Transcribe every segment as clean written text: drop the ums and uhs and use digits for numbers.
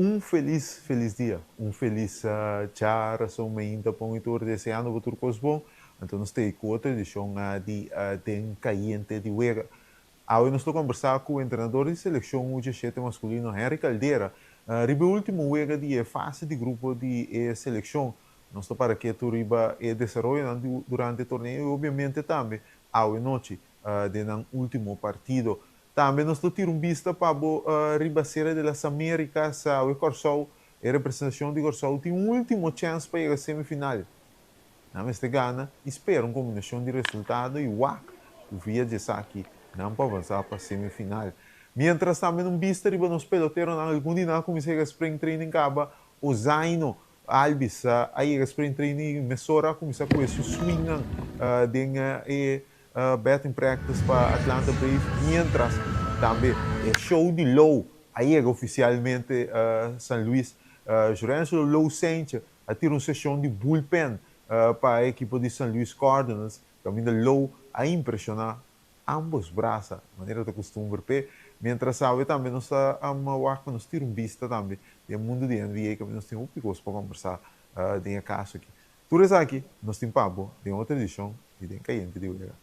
Un felis felis dia, un felis djarason mainta pa un i tur, deseando bo tur kos bon. Anto nos ta ei ku otro edishon di Den Kayente di Wega. Awe nos lo kombersá ku entrenador di selekshon U diesshete maskulino Henry Caldera riba e último wega di e fase di grupo di e selekshon. Nos ta para ketu riba e desaroyonan durante e torneo i obiamente tambe awe nochi den nan último partido. Tambe nos lo tira un bista pa bo riba Serie de las Americas awe Kòrsou. E representashon di Kòrsou tin un último chèns pa yega semifinal. Nan mester gana i spera un kombinashon di resultado i wak ku via di esaki nan por avansá pa semifinal. Miéntras tambe un bista riba nos peloteronan, algun di nan a kuminsá yega spring training kaba. Ozaino Albies a yega spring training i mesora a kuminsá ku e su swingnan den e Batting practice pa Atlanta Braves mientras tambe e show di Low a yega oficialmente San Luis. Jurangelo Low Saintje a tira un sesion di bullpen pa e ekipo di San Luis Cardinals caminda Low a impresiona ambos brasa manera ta custumber p'e. Mientras awe tambe nos ta wak pa nos tira un bista tambe den e mundo di NBA caminda nos tin hopi cos pa combersa den e caso aki. Tur esaki nos tin pa bo den otro edishon di Den Kayente di Wega.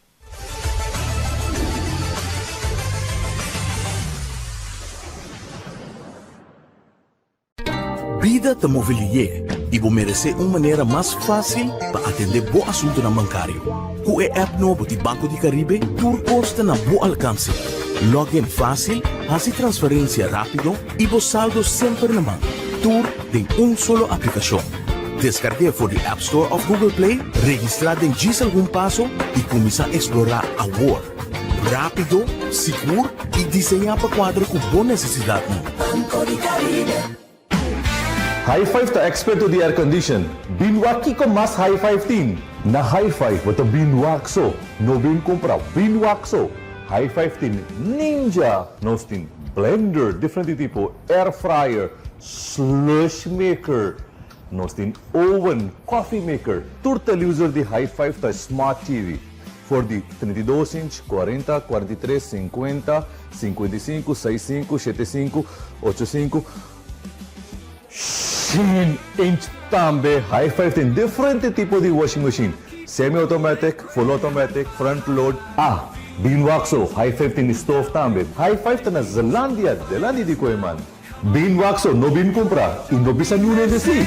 Bida ta move lié i bo meresé un manera mas fásil pa atendé bo asuntunan bankario. Ku e app nobo di Banco di Caribe tur kos ta na bo alkanse. Log in fásil, hasi transferensia rápido i bo saldo semper na man. Tur den un solo aplikashon. Deskarg'é for di App Store òf Google Play, registrá den djis algun paso i kuminsá eksplorá awor! Rápido, sigur i diseñá pa kuadra ku bo nesesidatnan. Banco di Caribe. High Five ta experto di aircondition. Bin wak kiko mas High Five tin. Na High Five bo ta bin wak so, no bin kumpra, bin wak so. High Five tin Ninja! Nos tin blender, diferente tipo, air fryer, Slush maker, Nos tin oven, coffee maker, tur televisor di High Five ta smart TV, for di 32 inch, 40, 43, 50, 55, 65, 75, 85, 100 inch tambe. High Five tin diferente tipo di washing machine, semi automatic, full automatic, front load. Ah, bin wak so, High Five tin stove tambe. High Five ta na Zelandia, delandi di Koeman. Bin wak so no bin kumpra i no bisa niun hende si.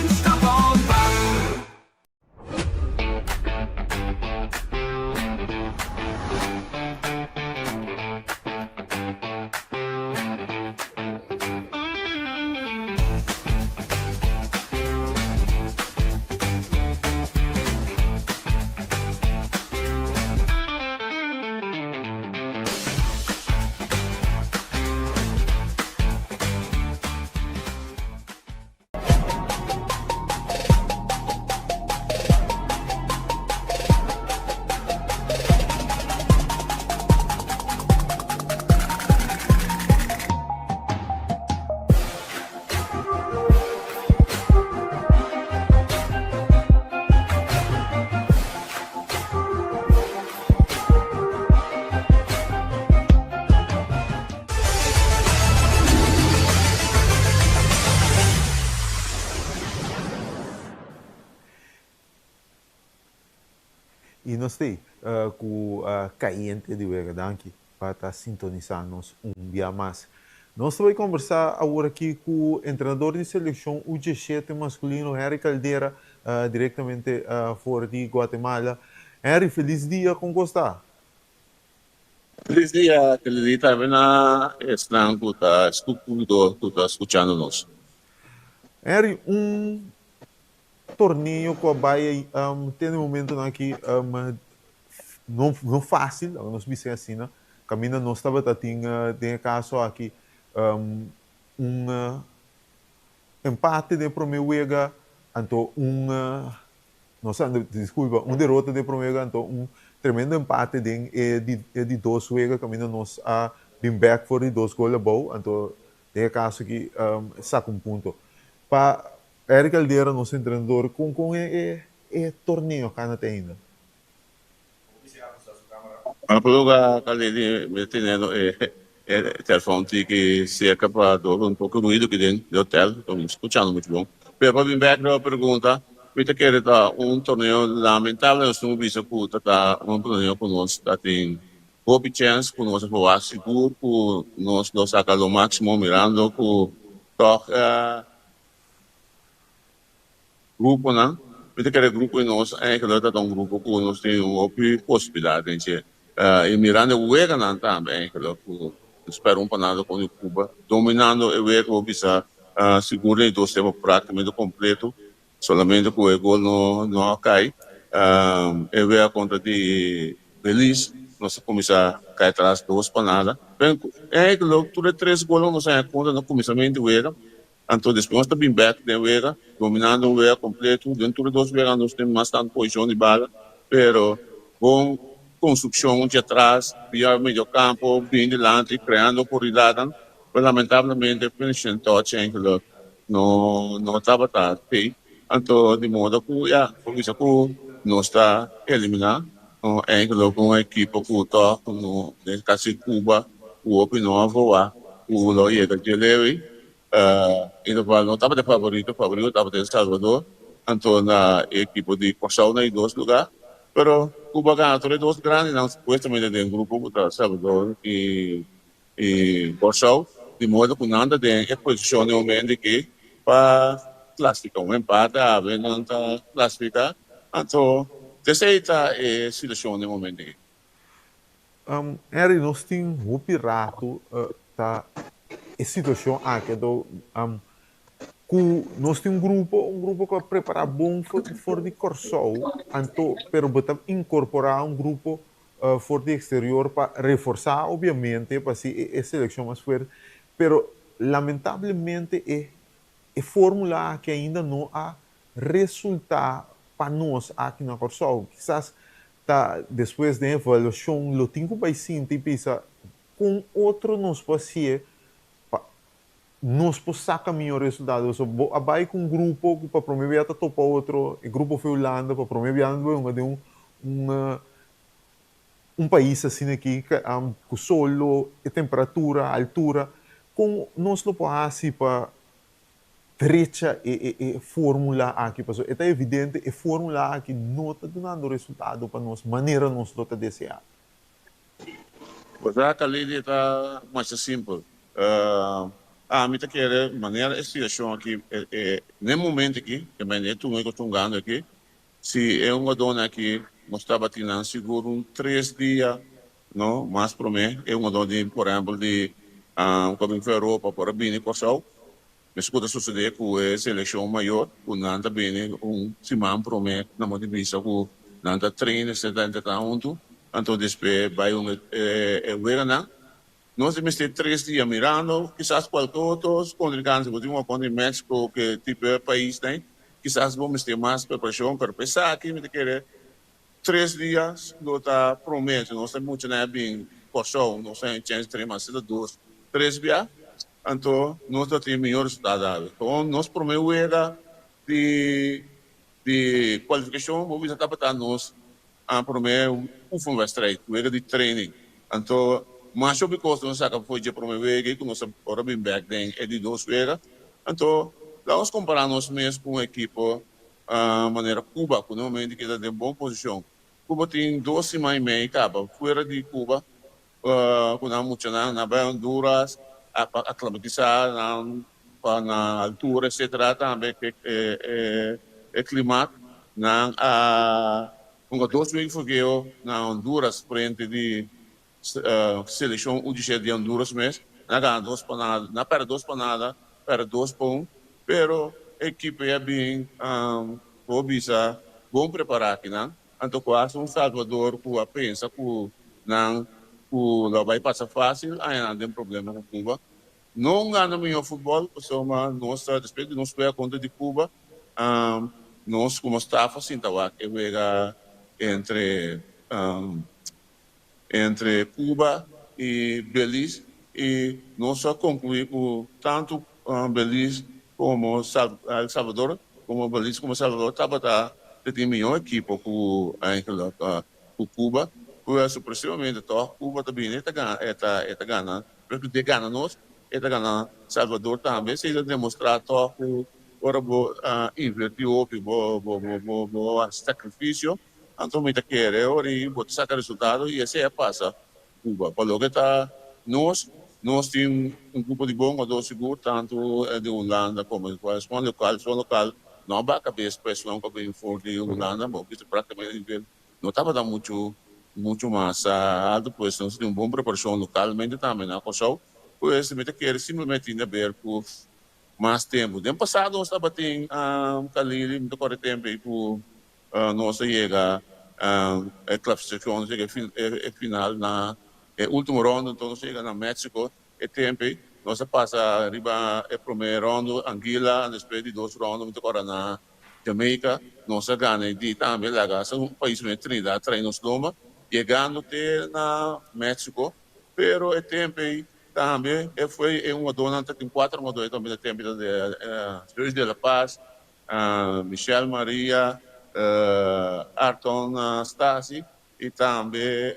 I nos t'ei ku kayente di wega. Danki pa ta sintonisá nos un bia mas. Nos ta bai kombersá awor aki ku entrenador di selekshon U diesshete maskulino Henry Caldera direktamente for di Guatemala. Henry, felis dia, kon ku sta? Felis dia, Kennedy, tambe na esnan ku ta ku ta skuchando nos. Henry, un torneo ku a bai te na e momentonan aki no no fásil, laga nos bis'é asina, kaminda nos tabata tin den e kaso aki un empate den e promé wega, anto un Nos a, disculpa, un derota den prome wega anto un tremendo empate den e di e di dos wega caminda nos a bin bek for di dos gol abou anto den e caso aki saca un punto. Pa Eric Aldera nos entrenador con con e e e torneo cana te ainda? Bueno, por lugar, Kalidi, mi ta teniendo e. E telefon tiki cerca pa door un poco ruido aki den e hotel, no scuchando mucho bon. Pero pa bin bek riba pregunta, mi ta kere ta un torneo lamentable nos tin bisa cu ta ta un torneo cu nos ta tin hopi chens cu nos a verwacht sigur cu nos lo saca lo maximo mirando cu toch Gruponan, Mi ta kere grupo di nos eigenlijk ta un grupo ku nos tin un hopi posibilidat den dje. I mirando e weganan tambe eigenlijk ku nos spera un panado kon di Cuba dominando e wega bo bisa sigur den e dos tempo praktikamente kompleto solamente ku e gol no no a kai. E wega kontra di Belize nos a kuminsá kai atras dos panada. Eigenlijk tur e tres golnan nos a haña kontra na kuminsamentu di wega. Anto despues nos ta bin bek den wega, dominando un wega completo. Den tur e dos wega nos tin mas tanto posicion di bala, pero bon construccion dje atras, via mediocampo, bin dilanti, creando oportunidadnan, pero lamentablemente finishing touch enkele no no tabata tey. Anto di modo cu ya, por bisa cu nos ta elimina enkele cu un ekipo cu toch no, den casi Cuba, cu hopi no a voa cu lo yega dje lewi. In geval no tabata e favorito, favorito tabata El Salvador, anto na e ekipo di Kòrsou na e dos lugá, pero Cuba a gana tur e dos grandinan supuestamente den grupo ku ta Salvador i Kòrsou, di modo ku nan ta den e posishon den momento aki pa klasifiká. Un empate awe nan ta klasifiká, anto esei ta e situashon den momento aki. Henry, nos tin hopi rato ta e situacion aki anto cu nos tin un grupo, un grupo cu a prepara bon for di Corsou anto pero bo ta incorpora un grupo for di exterior pa reforsa obviamente pa haci e seleccion mas fuerte pero lamentablemente e e formula aki ainda no a resulta pa nos aki na Corsou. Kisas Ta despues den evaluashon lo tin ku bai sinta i bisa kon otro nos por hasié pa nos por saka mihó resultado. So bo a bai ku un grupo ku pa promé bia ta topa otro, e grupo for Hulanda pa promé bia nan ta bai hunga den un un un pais asina aki ku solo, e temperatura, altura, kon nos lo por hasi pa drecha e e formula aki pasobra e ta evidente e formula aki no ta dunando resultado pa nos manera nos lo ta desea. Bo sa Khalid e ta masha simpel. Ami ta kere manera e situacion aki n'e momento aki ke men e tun e ku tungando aki si e hungadónan aki nos tabatin nan sigur un tres dia no mas prome e hungadó di por ehempel di ku a bin for Europa por a bini Kòrsou. Mes ku ta sosodé ku e selekshon mayor ku nan ta bini un siman promé nan por bisa ku nan ta train esei ta entrená huntu anto despues bai un e weganan. Nos ta mester tres dia mirando kisas kualke otro kontrinkante bo tin un kontra di Mexico ke tipo e paisnan kisas bo mester mas preparashon pero pa esaki mi ta kere Tres dia lo ta prome si nos ta mucha nan a bin Kòrsou nos ta chèns train mas ta dos tres bia anto nos ta tin mihó resultado awe. Kon nos prome wega di di kualifikashon bo bisa tabata nos a prome oefenwedstrijd wega di training anto mas hopi kos nos a saka for dje prome wega i ku nos a ora bin bèk den e di dos wega anto laga nos kompara nos mes ku un ekipo Manera Cuba cu na momento ki ta den bon posicion. Cuba tin dos siman y mei caba fuera di Cuba cu nan muchanan nan bay Honduras pa aclimatisa nan pa nan altura etcetera tambe e climat nan a hunga dos wega fogeo na Honduras frente di Selekshon U-diesshete di Honduras mes nan a gana dos pa nada, nan a pèrdè dos pa nada, pèrdè dos pa un, pero e ekipo ya bin por bisa bon prepará akinan, anto ku hasta un Salvador ku a pensa ku nan ku lo bai pasa fásil aña nan den problema ku Cuba. No gana mihó futbòl pasobra nos ta despues di nos wega kontra di Cuba nos komo staf a sinta wak e wega entre entre Cuba y Belize y nos a conclui cu tanto Belize como El Salvador como Belize como Salvador tabata ta tin miho ekipo cu eigenlijk cu Cuba, cu sorpresivamente toch Cuba ta bini e ta gana. Despues di gana nos, e ta gana Salvador tambe. Esei ta demostrá tòg ku ora bo invertí hopi, bo bo bo bo hasi sakrifisio, anto mi ta kere ora i bo ta saka resultado i esei a pasa Cuba. Pa loke ta nos, nos tin un grupo di bon hungadó sigur, tantu di Hulanda komo di esun lokal. Esun lokal no a baha kabes pa esun ku a bin for di Hulanda, bo bisa praktikamente nivel no tabata muchu muchu mas alto, pues nos tin un bon preparashon lokalmente tambe na Kòrsou. Pues mi ta kere simplemente tin di aber ku mas tempu. Den pasado nos tabatin Kalili, mi ta kòrda e tempu ei ku nos a yega e klasifikashon, nos a yega e final na e ultimo ronda, enton nos a yega na Mexico e tempu ei. Nos a pasa riba e prome ronda Anguila, despues di dos ronda mi ta kòrda na Jamaica, nos a gana e di tambe laga hasta un pais manera Trinidad trae nos lomba, yegando te na Mexico, pero e tempu ei tambe e fue e hungadornan ta tin cuatro hungador e tambe na tempu ta Zeus de la Paz, Michel Maria, Arton Stasi y tambe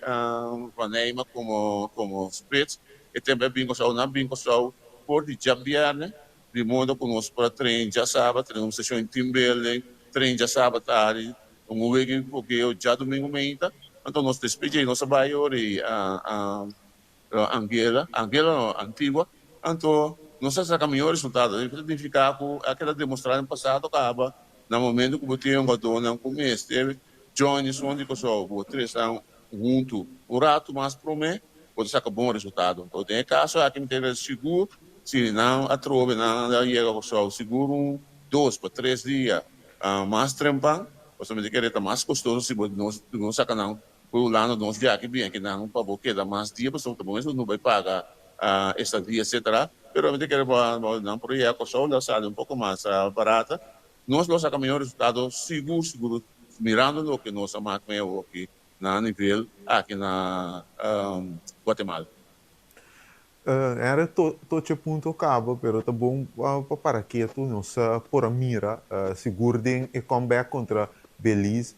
Van Eyma como como spits. E tempu a bin Kòrsou, nan a bin Kòrsou for di djabièrnè, di modo ku nos por a train djasabra, train un seshon di team building, train djasabra tardi, un wega di fogeo djadumingu meinta. Anto nos despues djei nos a bai ora i Anguela, Anguela no, Antigua, anto nos a saca mihor resultado. Esaki ta significa cu a keda demostra den pasado caba na momento cu bo tin hungadornan cu mester join esun di Kòrsou, bo tres nan huntu un rato mas prome, bo ta saca bon resultado. Anto den e caso aki mi ta kere sigur si nan atrobe nan a yega Kòrsou sigur un dos pa tres dia mas trempan, pasobra mi ta kere ta mas costoso si bo no saca nan. Por Hulanda nos di aki bien ki nan pa bo keda mas dia pasobra ta bon esun no bai paga estadia etcetera pero mi ta kere pa nan por yega Kòrsou lo sali un poko mas barata nos lo saka mihor resultado sigur sigur mirando loke nos a mak mei awoki na nivel aki na Guatemala. Era tochi e punto caba, pero ta bon pa para ketu. Nos por a mira sigur den e comeback contra Belize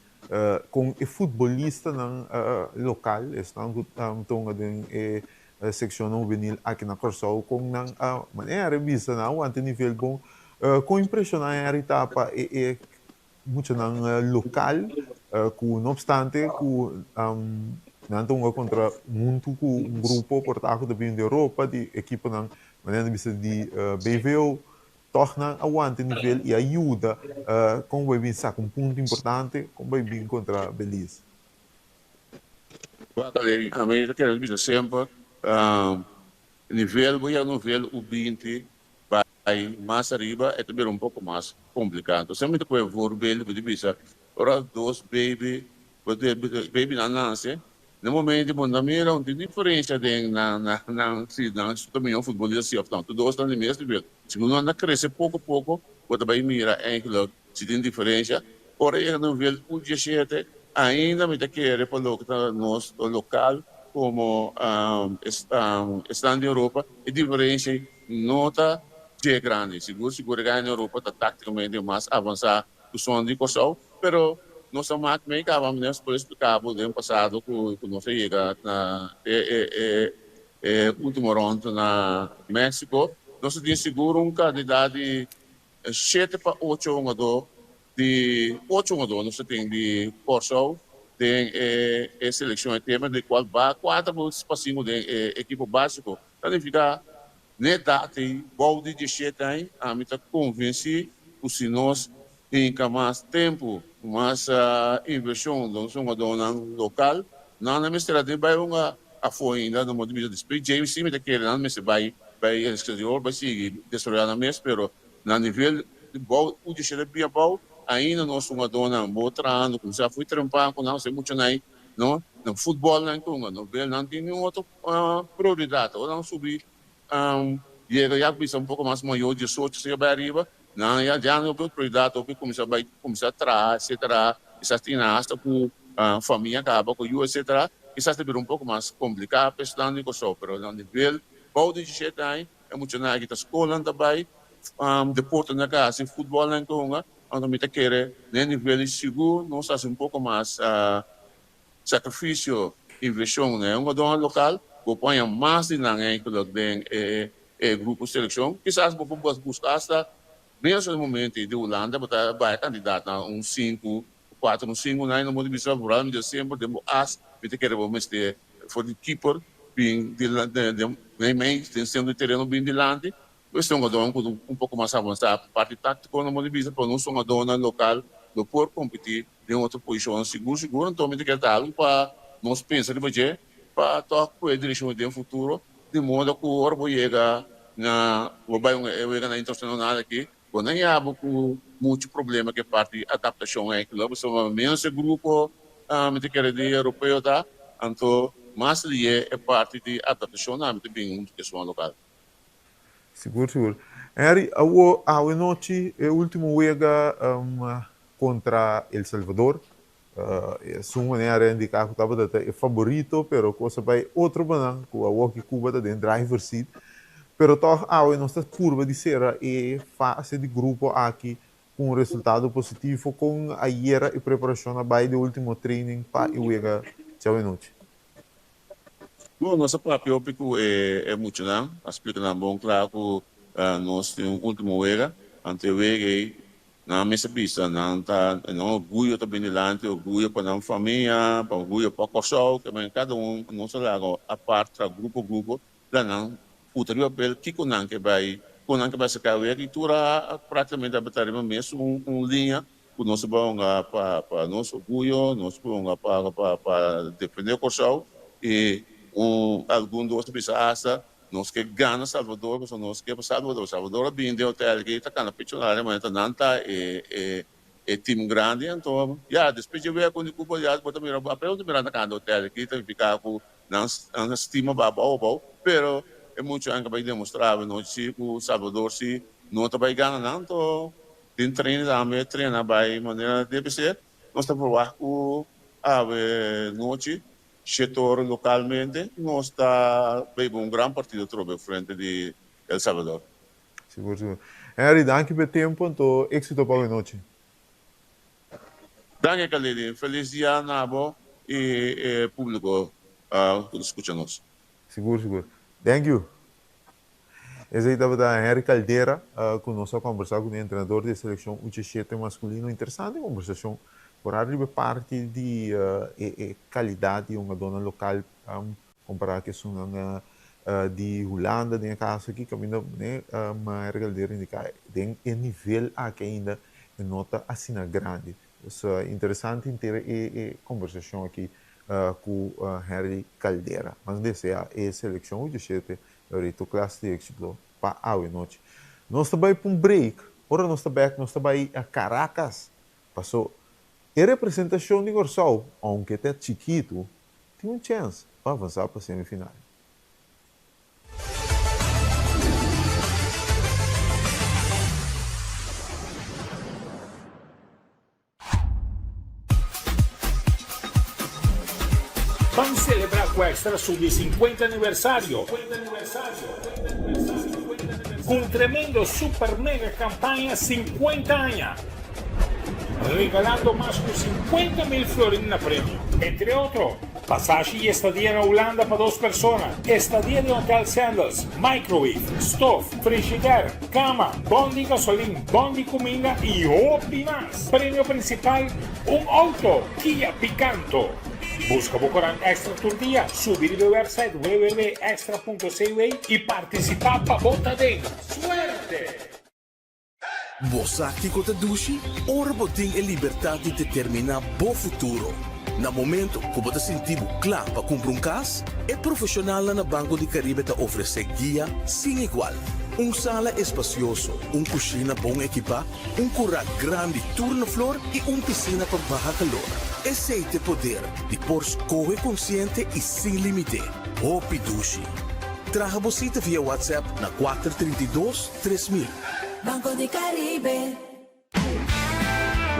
con e futbolistanan local, esnan cu ta hunga den e seccionnan hubenil aki na Corsou, con nan a manera e bisa nan a wanta e nivel bon. Con impresionan Henry ta pa e muchanan lokal ku no opstante ku nan ta hunga kontra huntu ku un grupo por ta ku ta bini di Europa di ekiponan manera nan bisa di BVO tòg nan a wanta e nivel i a yuda kon bai bin saka un punto importante kon bai bin kontra Belize. Ami ta kere bisa semper nivel bo yega nivel u binti Bai mas ariba e ta bira un poko mas kompliká. Entonces mi ta pone voorbeeld bo di bisa ora dos baby bo ta babynan nase na e momento bo no mira un tin diferencia den nan nan si nan ta mihó futbolista si of no. Tur dos ta na e mes nivel. Si bo nan ta krese poko poko bo ta bai mira eigenlijk si tin diferencia. Ora yega na nivel un dieshete ainda mi ta kere pa loke ta nos lokal komo esnan di Europa e diferencia No ta dje grandi. Sigur sigur e gana Europa ta taktikamente mas avansá ku son di Kòrsou, pero nos a mak mei kaba nos por espliká bo den pasado ku nos a yega na e e e ultimo rònt na Mexico. Nos a tin sigur un kantidat di shete pa ocho hungadó di ocho hungadó nos a tin di Kòrsou den e e selekshon e tema di kual ba kuater pa sinku den e ekipo básiko. Ta nifiká n'e edat ei, bou di dieshete aña, ami ta konvensí ku si nos hinka mas tempu, mas invershon den nos hungadónan lokal, nan a mester a den bai hunga afó ainda. No modo di bisa despues James sí mi ta kere nan mester bai bai exterior bai sigui desaroyá nan mes, pero na nivel di bou ku dieshete bia bou ainda nos hungadónan bo trahando kuminsá fo'i trempa ku nan, esei muchanan ei no na futbòl nan tunga, no bel nan tin niun otro Prioridad, ora nan subi yega ya bisa un poko mas mayor, diesocho asina bai ariba, nan ya ya no prioridad hopi cuminsa bai cuminsa traha etcetera, kisas tin hasta cu famia caba cu yu etcetera, kisas ta bira un poko mas complica pa esnan di Kòrsou, pero na nivel bou di diesisiete aña e muchanan aki ta scolnan ta bai, deportenan ta hasi, futbolnan ta hunga, anto mi ta kere na e nivel di sigur nos hasi un poko mas. Sakrifisio, invershon na e hungadónan lokal, Bo por haña mas di nan eigenlijk den e e grupo selekshon. Kisas bo por buska asta menos na e momento di Hulanda bo ta bai kandidatnan un sinku, kuater, un sinku nan no por bisa vooral mi ta semper den bo as mi ta kere bo mester for di keeper bin den meimei den sentro di tereno bin dilanti. Bo mester un hungador ku ta un poko mas avansá parti táktiko no por bisa pero nos hungadornan lokal lo por kompetí den otro posishon sigur sigur anto mi ta kere ta algu pa nos pensa riba dje pa tòg ku e direkshon den futuro di modo ku ora bo yega na bo bai un e weganan internashonal aki bo no yaba ku muchu problema ku e parti di adaptashon eigenlijk pasobra menos e grupo mi ta kere di europeo ta anto mas lihe e parti di adaptashon tambe ta bin huntu ku esun lokal. Sigur sigur. Henry, awo awe nochi e ultimo wega contra El Salvador. Esun manera a indica cu tabata ta e favorito, pero cos a bay otro banan cu awo ki Cuba ta den driver seat. Pero toch awe nos ta purba di cera e fase di grupo aki cu un resultado positivo. Con ayera e preparacion a bay di ultimo training pa e wega djawe nochi? Bon, nos a papia hopi ku e muchanan, a splika nan bon kla ku nos tin un ultimo wega, anto e wega ei nan mes a bisa nan ta nan orguyo ta bin dilanti, orguyo pa nan famia, pa orguyo pa Kòrsou, ke kada un nos a laga apart tra grupo grupo la nan puta riba papel kiko nan ke bai, kon nan ke bai saka e wega i tur a praktikamente a bata riba mes un liña Ku nos a hunga pa pa nos orguyo, nos por hunga pa pa pa defende Kòrsou i un algun dos a bisa asta nos ke gana Salvador pasobra nos ke pa Salvador. Salvador a bini den hotel aki ta kana pechonaria manera ta nan ta e e e team grandi anto ya despues dje wea ku di Cuba ya bo ta mira apenas bo ta mira nan ta kana den hotel aki ta nifiká ku nan nan stima ba abou abou pero e muchanan ke bai demostrá awe si ku Salvador si no ta bai gana nan anto Den training tambe trena bay manera debe ser. Nos ta verwacht cu awe nochi shete ora localmente nos ta bay un gran partido atrobe frente di El Salvador. Sigur sigur. Henry danki pa e tempo anto exito pa awe nochi. Danki Kalidi. Feliz dia na bo y e publico cu ta scucha nos. Sigur sigur. Thank you. Esei tabata Henry Caldera ku nos a kombersá ku e entrenador di e selekshon U17 maskulino. Interesante kombersashon por ariba e parti di e kalidat di hungadónan lokal kompará ku esunnan di Hulanda den e kaso aki kaminda Henry Caldera indiká den e nivel aki ainda e no ta asina grandi. Dus interesante henter e kombersashon aki ku Henry Caldera. Mas deseá e selekshon U17 Rito klas di éxito pa awe nochi. Nos ta bai pa un break. Ora nos ta bek nos ta bai a Caracas. Paso e representacion di Corsou, aunke ta chikitu, tin un chens pa avansa pa semifinal. Ban celebra cu Extra su di 50 aniversario cu un tremendo super mega campaña 50 aña, regalando mas cu 50 mil florin na premio. Entre otro, Pasashi y estadia na Hulanda pa dos persona, estadia den Hotel Sandals, microwave, stof, frigidair, cama, bon di gasolin, bon di cuminda y hopi mas. Premio principal, un auto Kia Picanto. Busca bo corant Extra tur dia, subi riba e website www.extra.cw y participa pa bo ta den. Suerte! Bo sa kiko ta dushi? Ora bo tin e libertat di determiná bo futuro. Na momento ku bo ta sinti bo kla pa kumpra un kas, e profeshonalnan na Banco di Caribe ta ofresé guia sin igual. Un sala espasioso, un kushina bon ekipá, un kurá grandi tur na flor i un pisina pa baha kalor. Esei t'e poder di por skohe konsiente i sin límite. Hopi dushi! Traha bo sita via WhatsApp na 432. 3000. Banco di Caribe.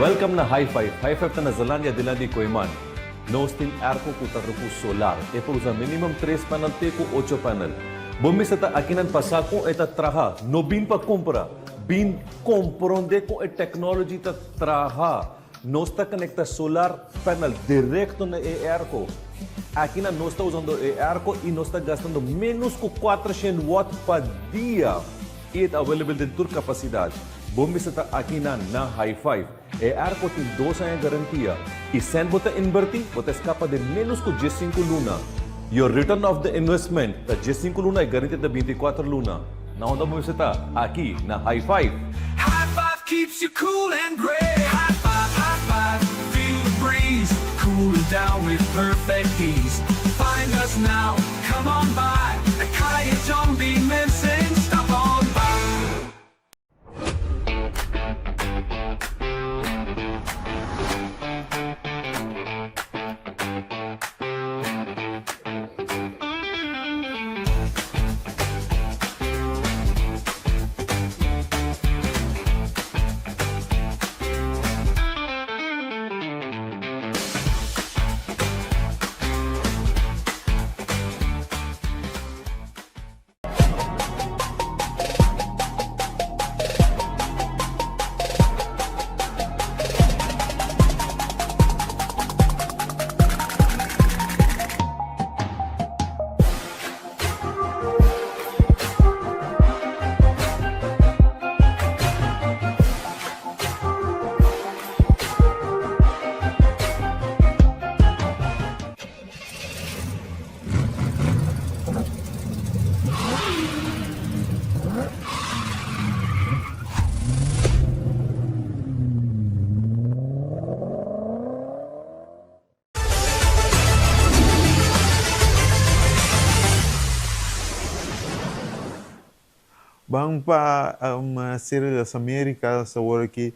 Welcome na High Five. High Five ta na Zelandia dilanti di Kooiman. Nos tin airco cu ta rucu solar. E por usa minimum tres panel te cu ocho panel. Bo mester ta akinan pa sa con e ta traha. No bin pa cumpra. Bin compronde con e technology ta traha. Nos ta conecta solar panel directo na e airco. Akinan nos ta usando e airco y nos ta gastando menos cu 400 watt pa dia. Y e ta available den tur capacidad. Bo mester ta akinan na High Five. E airco tin dos aña garantia y cent bo ta inverti bo ta escapa den menos cu 15 luna. Your return of the investment ta 15 luna y garantia ta 24 luna. Na unda bo mester ta? Aki na High Five! High Five keeps you cool and great. High Five, High Five, feel the breeze. Cooling down with perfect ease. Find us now, come on by. At Kaya John B. Mensen, stop on by. Ban pa Serie de las Americas awor aki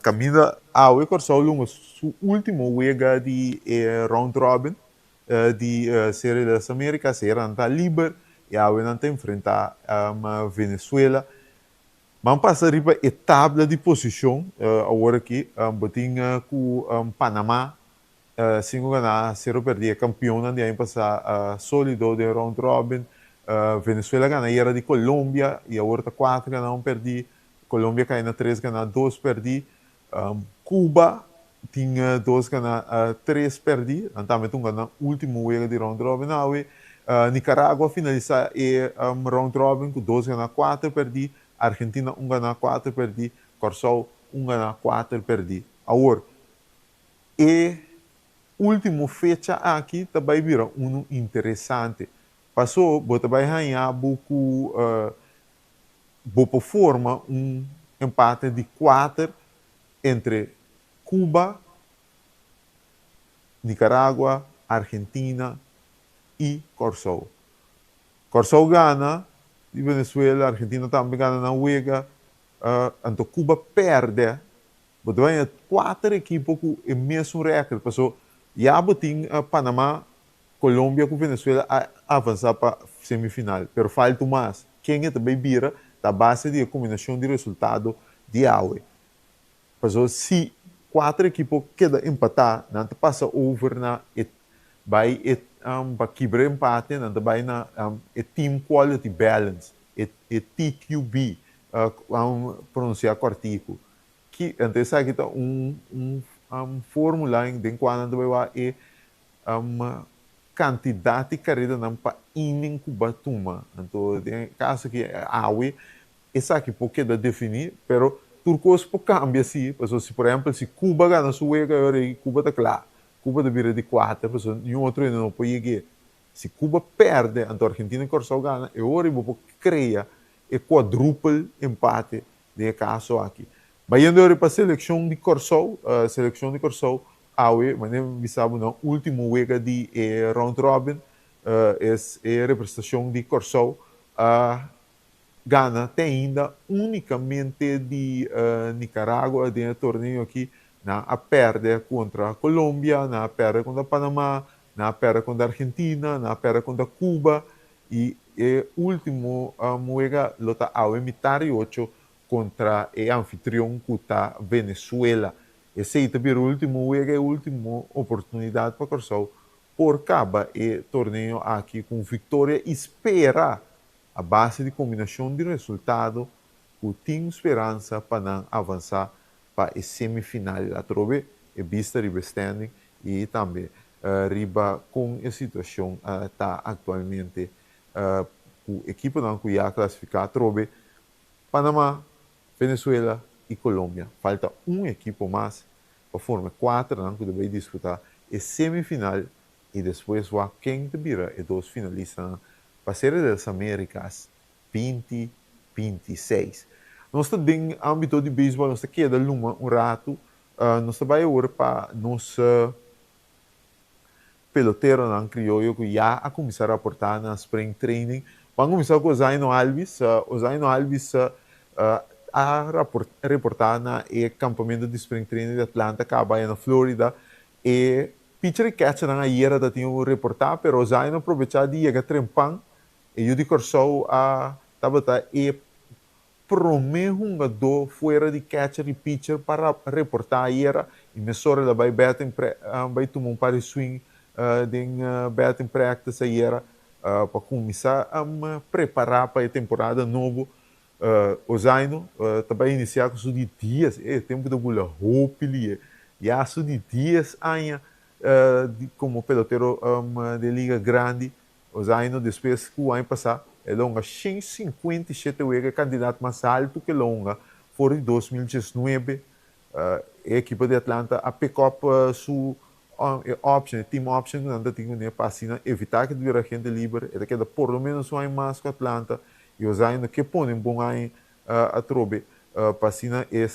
kaminda awe Kòrsou lunga su último wega di e round robin di Serie de las Americas. Eran ta liber i awe nan ta enfrentá Venezuela. Ban pasa riba e tabla di posishon awor aki. Bo tin ku Panama sinku ganá, sero pèrdí. E kampionnan di aña pasá sólido den round robin. Venezuela gana ayera di Colombia i awor ta kuater ganá, un pèrdí. Colombia kai na tres ganá, dos pèrdí. Cuba tin dos ganá, tres pèrdí. Nan tambe ta un gana último wega di round robin awe. Nicaragua a finalisá e round robin ku dos ganá, kuater pèrdí. Argentina un ganá, kuater pèrdí. Kòrsou un ganá, kuater pèrdí. Awor, e último fecha aki ta bai bira unu interesante. Pasó bo ta bai haña bo ku bo por forma un empate di kuater entre Cuba, Nicaragua, Argentina i Kòrsou. Kòrsou gana di Venezuela, Argentina tambe gana nan wega, anto Cuba pèrdè. Bo ta baña kuater ekipo ku e mesun rèkòrt, paso ya bo tin Panama, Colombia ku Venezuela a avansa pa semifinal, pero falta un mas. Ken e ta bay bira ta a base di e kombinashon di resultado di awe. Paso si kuater ekipo keda empatá, nan ta pasa over na e bay e pa kibra e empate, nan ta bay na e Team Quality Balance, e e TQB, pronunsiá kòrtiku. Ki, anto esaki ta un un formula den kua nan ta bay wak e kantidat di karedanan pa inning ku bo a tuma. Anto den e kaso aki awe esaki por keda definí, pero tur kos por kambia si, pasobra si por ehèmpel si Cuba gana su wega e ora ei Cuba ta kla, Cuba ta bira di kuater pasobra niun otro hende no por yeg'é. Si Cuba pèrdè anto Argentina i Kòrsou gana e ora ei bo por krea e kuadrupel empate den e kaso aki. Bayendo ora pa selekshon di Kòrsou, selekshon di Kòrsou awe, manera mi bisa bo nan último wega di e round robin, es e representashon di Kòrsou a gana te ainda únikamente di Nicaragua den e torneo aki. Nan a pèrdè kontra Colombia, nan a pèrdè kontra Panama, nan a pèrdè kontra Argentina, nan a pèrdè kontra Cuba i e último wega lo ta awe mitar di ocho kontra e anfitrion ku ta Venezuela. Esei ta bira último wega e último oportunidat pa Kòrsou por kaba e torneo aki ku un viktoria i spera a base di kombinashon di resultado ku tin speransa pa nan avansá. Pa e semifinal atrobe e bista riba standing i tambe riba kon e situashon ta aktualmente ku ekiponan ku ya klasifiká atrobe, Panama, Venezuela i Colombia. Falta un ekipo mas pa forma e kuaternan ku ta bai disputá e semifinal i despues wak ken ta bira e dos finalistanan pa Serie de las Americas 2026. Nos ta den ámbito di beisbòl, nos ta keda luma un ratu. Nos ta bai awor pa nos peloteronan krioyo ku ya a kuminsá raportá na spring training. Ban kuminsá ku Ozaino Albies. Ozaino Albies a reportá na e kampamentu di spring training di Atlanta kaba aya na Florida. E pitcher i catchernan ayera ta tin un reportá, pero Ozaino a probechá di yega trempan. E yu di Kòrsou a tabata e promé hungadó fuera di catcher i pitcher pa reportá ayera i mesora el a bai batting bai tuma un par di swing den batting practice ayera pa kuminsá prepará pa e temporada nobo. Ozaino ta bai inisiá ku su di dies, e tempu ta bula hopi lie, ya su di dies aña komo pelotero den liga grandi. Ozaino despues ku aña pasá el a hunga 157 wega, e kantidat mas altu ku el a hunga for di 2019. E ekipo di Atlanta a pick up su e option, e team option ku nan ta tin kuné pa asina evitá ku e ta bira agente liber. E ta keda por lo menos un aña mas ku Atlanta i Ozaino ke pone un bon aña atrobe pa asina e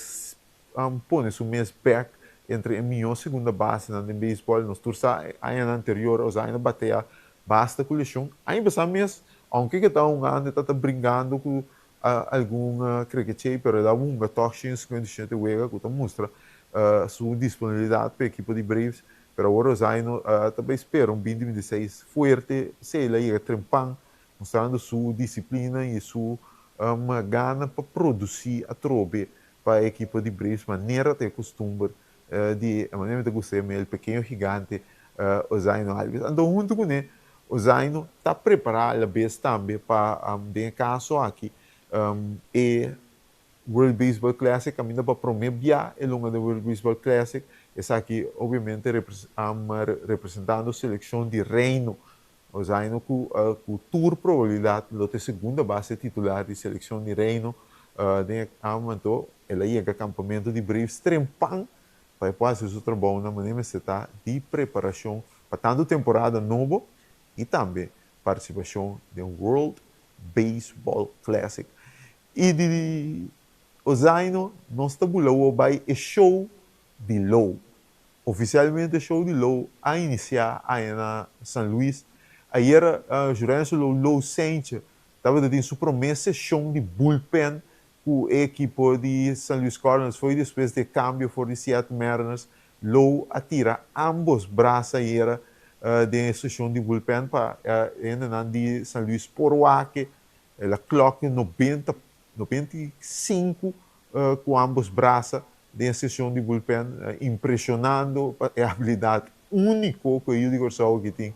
pone su mes bek entre e mihó segunda basenan den beisbòl. Nos tur sa e añanan anterior Ozaino batea basta ku leshon. Aña pasá mes, ounke ke ta hungando e ta bringando ku algun krekechei, pero el a hunga tòg 157 wega ku ta mustra su disponibilidat pa e ekipo di Braves. Pero awor Ozaino ta bai spera un 2026 fuerte, p'esei el a yega trempan mustrando su disiplina i su gana pa produsí atrobe pa e ekipo di Braves manera ta e kustumber di e manera mi ta gusta yam'é el pekeño gigante Ozaino Albies. Anto huntu kuné Ozaino ta prepará alabes tambe pa den e kaso aki e World Baseball Classic kaminda pa promé bia e lunga den World Baseball Classic esaki obviamente representando selekshon di Reino. Ozaino ku ku tur probabilidat lo ta e segunda base titular di selekshon di Reino den e anto el a yega kampamentu di Braves trempan pa e por hasi su trabou na manera mester ta di preparashon pa tantu temporada nobo i tambe partisipashon den World Baseball Classic. I di Ozaino nos ta bula awor bai e show di Lowe. Ofisialmente show di Low a inisiá aña na San Luis. Ayera Jurenzo Low Low Seintje tabata tin su promé seshon di bullpen ku e ekipo di San Luis Cardinals. Foi despues di e kambio for di Seattle Mariners. Low a tira ambos brasa ayera den e seshon di bullpen pa e hendenan di San Luis por wak. El a klòk 90, 95 ku ambos brasa den e seshon di bullpen, impreshonando pa e abilidat úniko ku e yu di Kòrsou aki tin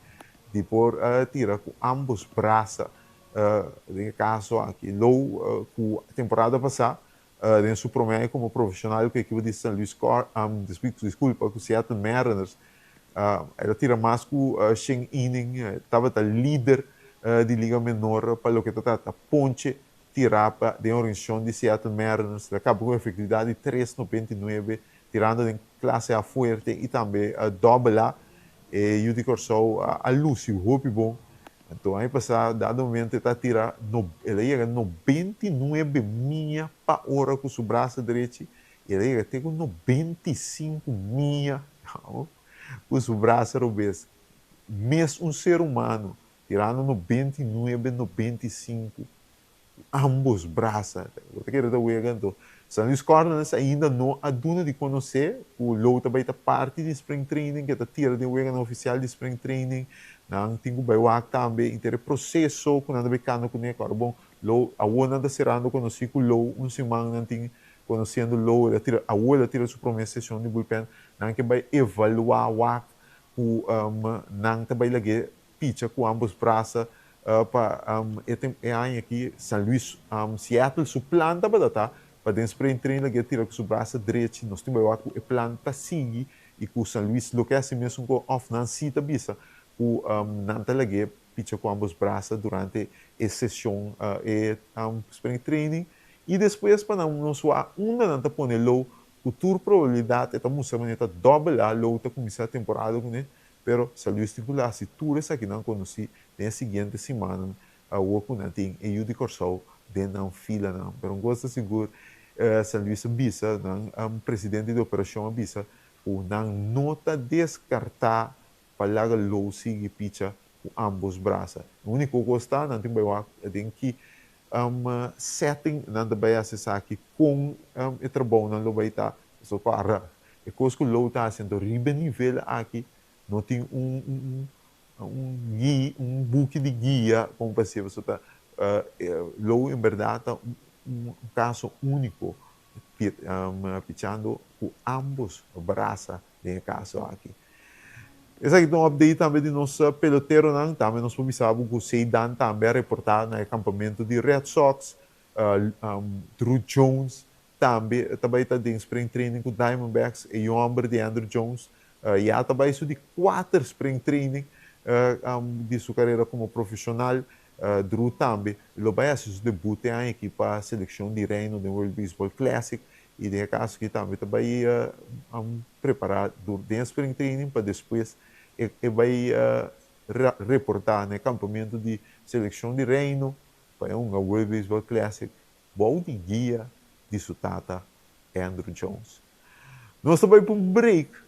di por tira ku ambos brasa. Den e kaso aki Low ku temporada pasá den su promé aña komo profeshonal ku e ekipo di San Luis Car, diskulpa, ku Seattle Mariners, el a tira mas ku shen inning, tabata lider di Liga Menor pa loke ta trata ponche tirá pa den organisashon di Seattle Mariners. El a kaba ku un efektividat di 3,99, tirando den klase A fuerte i tambe dòbel A. E yu di Kòrsou a lusi hopi bon. Anto aña pasá dado momento e ta tira no el a yega 99 miya pa ora ku su brasa drechi i el a yega te ku 95 miya ku su brasa robes. Mes un ser humano tirando 99, 95 ku ambos brasa. Bo ta kere ta wega anto. San Luis Cardinals ainda no a duna di konosé ku Low ta bai ta parti di spring training, ke ta tira den weganan ofisial di spring training. Nan tin ku bai wak tambe inter e proseso ku nan ta bai kanda kuné. Kòrda bon, Low awor nan ta serando konosí ku Low un siman nan tin konosiendo Low, el a tira awor el a tira su promé seshon di bullpen. Nan ke bai evaluá wak ku nan ta bai lag'é picha ku ambos brasa pa e aña aki San Luis Seattle su plan tabata ta. Pa den spring training lag'é tira ku su brasa drechi. Nos tin bai wak ku e plan ta sigui i ku San Luis lo ke hasi mesun ku òf nan si ta bisa ku nan ta lag'é picha ku ambos brasa durante e seshon e spring training i despues pa nan nos wak unda nan ta pone Low ku tur probabilidat e ta mustra manera ta dòbelá Low ta kuminsá temporada kuné pero San Luis tin ku la hasi tur esakinan konosí den e siguiente simannan Awor ku nan tin e yu di Kòrsou den nan filanan. Pero un kos ta sigur, San Luis a bisa, nan presidente di operashon a bisa ku nan no ta deskartá pa laga Low sigui picha ku ambos brasa. E úniko kos ta nan tin bai wak den ki setting nan ta bai hasi esaki, kon e trabounan lo bai ta. Pasobra para e kos ku Low ta hasi anto riba e nivel aki no tin un Un guia, un buki di guia kon pa hasié pasobra ta Lou en bèrdat ta un kaso úniko pichando ku ámbos brasa den e kaso aki. Esaki ta un update tambe di nos peloteronan. Tambe nos por bisa bo ku Zeidan tambe a reportá na e kampamentu di Red Sox. Drew Jones Tambe ta bai ta den spring training ku Diamondbacks. E yòmber di Andruw Jones ya ta bai su di kuater spring training di su karera komo profeshonal. Drew tambe lo bai hasi su debut e aña aki pa selekshon di Reino den World Baseball Classic i den e kaso aki tambe ta bai prepará den spring training pa despues e bai reportá na e kampamentu di selekshon di Reino pa e hunga World Baseball Classic Bou di guia di su tata Andruw Jones. Nos ta bai pa un break.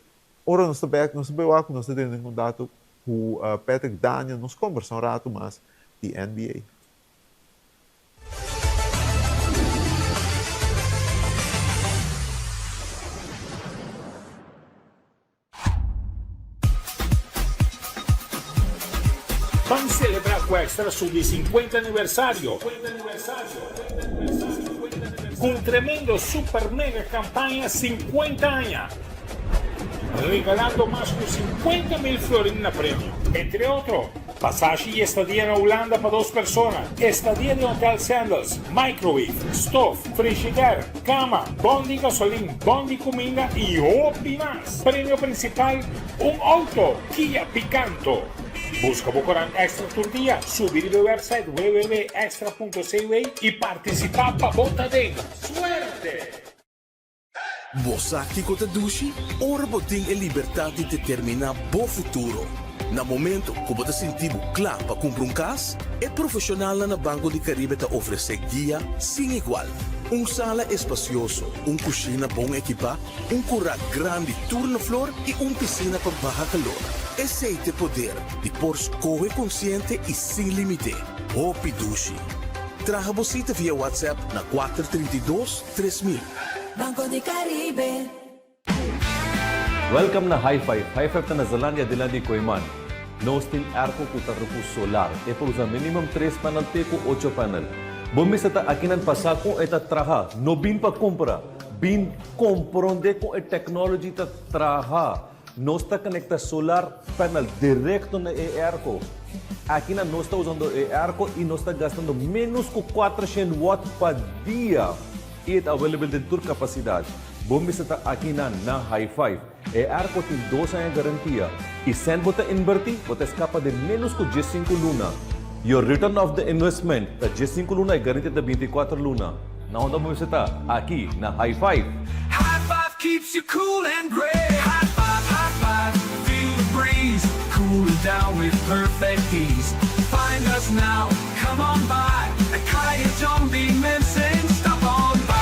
Ora nos ta bek nos ta bai wak ku nos ta tene den kontakto ku Patrick Daniel. Nos kombersa un ratu mas di NBA. Ban celebra cu Extra su di 50 aniversario cu un tremendo super mega campaña 50 aña, regalando mas cu 50 mil florin na premio. Entre otro, Pasashi y estadia na Hulanda pa dos persona, estadia den Hotel Sandals, microwave, stof, frishider, cama, bon di gasolin, bon di cuminda y hopi mas. Premio principal, un auto Kia Picanto. Busca bo corant Extra tur dia, subi riba e website www.extra.cw y participa pa bo ta den. Suerte! Bo sa kiko ta dushi? Ora bo tin e libertat di determiná bo futuro. Na momento ku bo ta sinti bo kla pa kumpra un kas, e profeshonalnan na Banco di Caribe ta ofresé guia sin igual. Un sala espasioso, un kushina bon ekipá, un kurá grandi tur na flor i un pisina pa baha kalor. Esei ta e poder di por skohe konsiente i sin límite. Hopi dushi! Traha bo sita via WhatsApp na 432. 3000. Banco di Caribe. Welcome na High Five. High Five ta na Zelandia dilanti di Kooiman. Nos tin airco cu ta rupu solar. E por usa minimum tres panel te cu ocho panel. Bo mester ta akinan pa sa con e ta traha. No bin pa cumpra. Bin compronde con e technology ta traha. Nos ta conecta solar panel directo na e airco. Akinan nos ta usando e airco y nos ta gastando menos cu 400 watt pa dia. Y e ta available den tur capacidad. Bo mester ta akinan na High Five. E airco tin dos aña garantia. Y cent bo ta inverti, bo ta escapa den menos cu 15 luna. Your return of the investment ta 15 luna y garantia ta 24 luna. Na unda bo mester ta? Aki na High Five! High five keeps you cool and great High five, high five, feel the breeze Cooling down with perfect ease Find us now, come on by At Kaya Jombi Mensen Stop on by.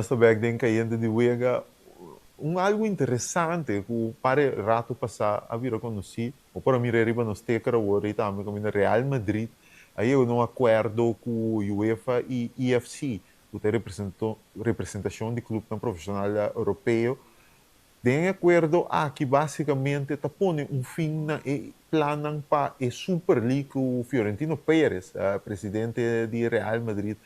Nos ta bek den Kayente di Wega. Un algu interesante ku pare ratu pasá a bira konosí, bo por a mira riba nos teker awor ei tambe kaminda Real Madrid a yega na un akuerdo ku UEFA i EFC, ku ta e representashon di klupnan profeshonal europeo. Den e akuerdo aki básikamente ta pone un fin na e plannan pa e Super League ku Fiorentino Perez, presidente di Real Madrid,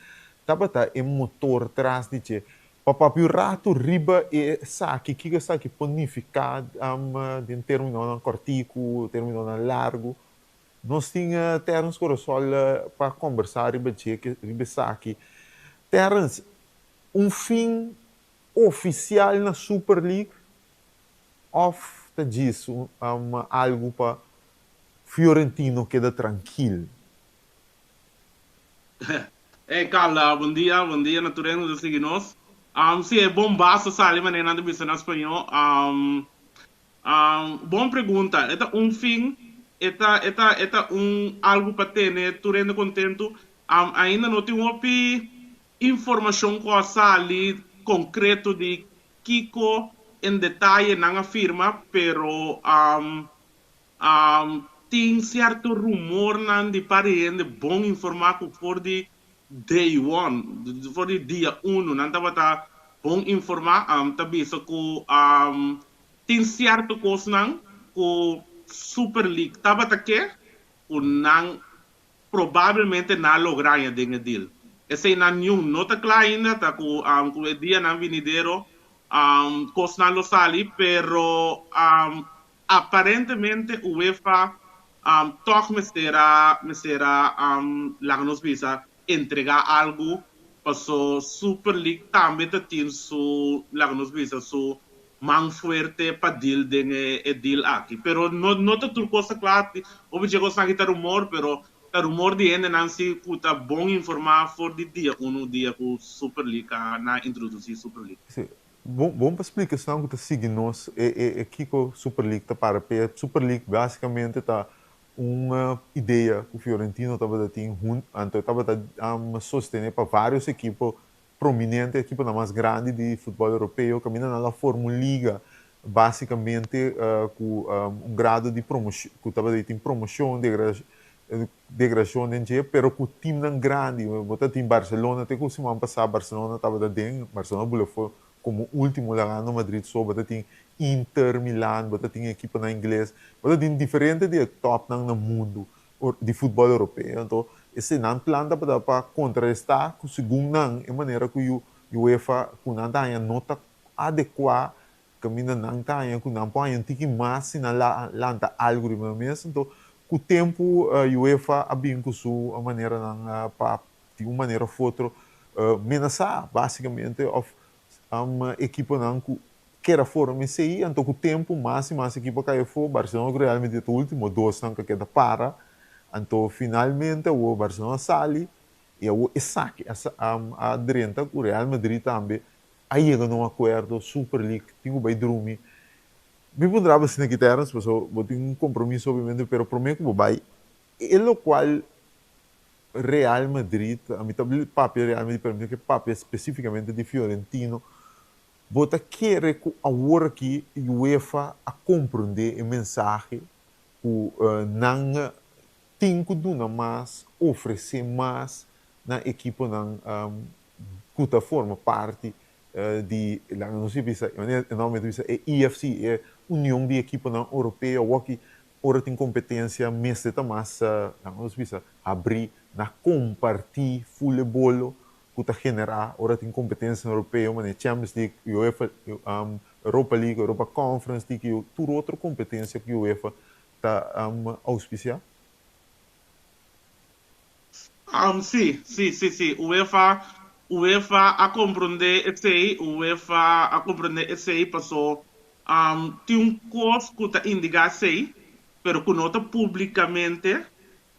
tabata e motor tras di dje. Pa papia un ratu riba esaki, kiko esaki por nifiká den términonan kòrtiku, términonan largu, nos tin Terence Corasol pa kòmbersá riba dje, riba esaki. Terence, un fin ofisial na Super League òf ta djis algu pa Fiorentino keda trankil? Hey Carla, bon dia, bon dia na tur hende ku ta sigui nos. Si e bombazo sali manera nan ta bisa na spañó. Bon pregunta. E ta un fin, e ta e ta e ta un algu pa tene tur hende kontentu. Ainda no tin hopi Informashon ku a sali konkreto di kiko en detaye nan a firma, pero tin sierto rumornan di par di hende bon informá ku for di day one, for di dia uno nan tabata bon informá, ta bisa ku tin sierto kosnan ku Super League tabata ke ku nan Probablemente nan a logra haña den e deal. Eseinan niun no ta kla ainda, ta ku ku e dianan binidero kosnan lo sali, pero aparentemente UEFA tòg mester a mester a laga nos bisa entregá algu paso Super League tambe ta tin su laga nos bisa su man fuerte pa deal den e deal aki. Pero no no ta tur cos ta cla, hopi dje cosnan aki ta rumor, pero ta rumor di hendenan si cu ta bon informa for di dia uno dia cu Super League a nan introduci Super League. Si, bon bon pa splica esnan cu ta sigui nos e e e kico Super League ta para p'e. Super League basicamente ta un idea cu Fiorentino tabata tin hun anto e tabata sostene pa varios ekipo prominente, ekiponan mas grandi di futbòl europeo, kaminda nan lo a forma un liga básikamente ku un grado di promoshon, ku tabata tin promoshon, degrashon den dje, pero ku timnan grandi. Bo ta tin Barcelona, te ku siman pasá Barcelona tabata den, Barcelona bula for komo último lagando Madrid so, bo ta tin Inter Milan, bo ta tin ekiponan ingles, bo ta tin diferente di e tòpnan na mundu. di futbòl europeo. Anto esei nan plan tabata pa kontrarestá ku segun nan e manera ku UEFA ku nan ta haña no ta adekuá kaminda nan ta haña ku nan por haña un tiki mas si nan lanta algu riba nan mes. Anto ku tempu UEFA a bin ku su maneranan pa di un manera òf otro menasá basikamente òf ekiponan ku Keda for mi esei, anto ku tempu mas i mas ekipo a kai afó, Barcelona ku Real Madrid ta ultimo dosnan ku a keda para, anto finalmente awor Barcelona a sali i awor esaki a drenta ku Real Madrid tambe a yega na un akuerdo, Super League tin ku bai drumi. Mi puntra bo asina aki Terence, pasobra bo tin un kompromiso obviamente, pero prome ku bo bai, e lokual Real Madrid, ami ta papia Real Madrid pero mi ta ke papia spesifikamente di Fiorentino, Bo ta kere ku awor aki UEFA a komprondé e mensahe ku nan tin ku duna mas, ofresé mas na ekiponan ku ta forma parti di, laga nos bisa, e manera normalmente bisa e EFC, e Union di Ekiponan Oropeo, awor aki ora tin kompetensia mester ta mas, laga nos bisa, habrí na kompartí fulebolo ku ta generá ora tin kompetensianan europeo manera Champions League, UEFA Europa League, Europa Conference League i tur otro kompetensia ku UEFA ta ouspisiá? Sí, sí, sí, sí. UEFA, UEFA a komprondé esei, UEFA a komprondé esei pasó tin un kos ku ta indiká esei, pero ku no ta públikamente,